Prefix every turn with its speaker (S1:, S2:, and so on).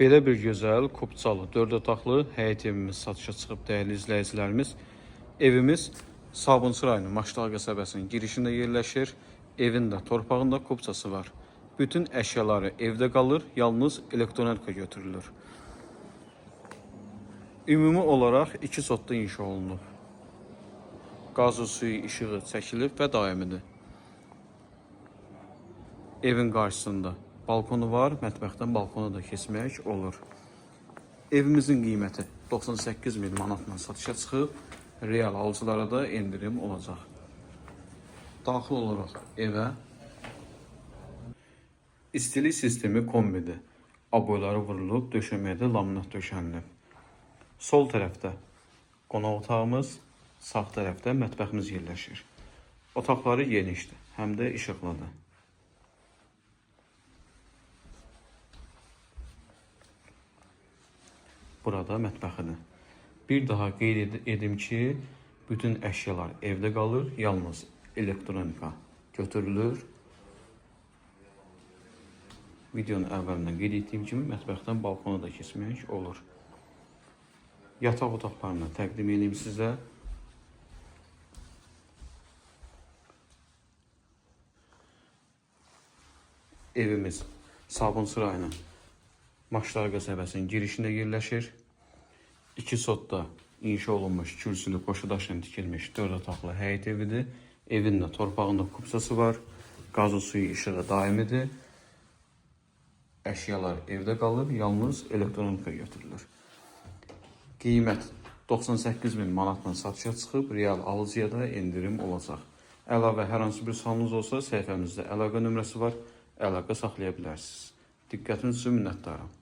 S1: Belə bir gözəl, kupçalı, 4 otaqlı həyət evimiz satışa çıxıb dəyərli izləyicilərimiz. Evimiz Sabunçu rayonu Maşdağ qəsəbəsinin girişində yerləşir. Evin də torpağında kupçası var. Bütün əşyaları evdə qalır, yalnız elektronika götürülür. Ümumi olaraq 2 sotda inşa olunub. Qazı, suyu, işığı çəkilib və daimidir. Evin qarşısında balkonu var, mətbəxdən balkona da keçmək olur. Evimizin qiyməti 98 min manatla satışa çıxıb, real alıcılara da endirim olacaq. Daxil olaraq evə istilik sistemi kombidir. Aboyları vurulub, döşəməyə də laminat döşənilib. Sol tərəfdə qonaq otağımız, sağ tərəfdə mətbəximiz yerləşir. Otaqları genişdir, həm də işıqlıdır. Burada mətbəxidir. Bir daha qeyd edim ki, bütün əşyalar evdə qalır, yalnız elektronika götürülür. Videonun əvvəlində qeyd etdiyim kimi mətbəxdən balkona da keçmək olur. Yataq otaqlarını təqdim edeyim sizə. Evimiz Sabunçu rayonu Maşdağ qəsəbəsinin girişində yerləşir. 2 sotda inşa olunmuş kürsülü qoşu daşla tikilmiş 4 otaqlı həyət evidir. Evin də torpağında kupçası var. Qazı, suyu, işığı daimidir. Əşyalar evdə qalır, yalnız elektronika götürülür. Qiymət 98 min manatla satışa çıxıb, real alıcıya da endirim olacaq. Əlavə hər hansı bir sualınız olsa səhifəmizdə əlaqə nömrəsi var, əlaqə saxlaya bilərsiniz. Diqqətiniz üçün minnətdaram.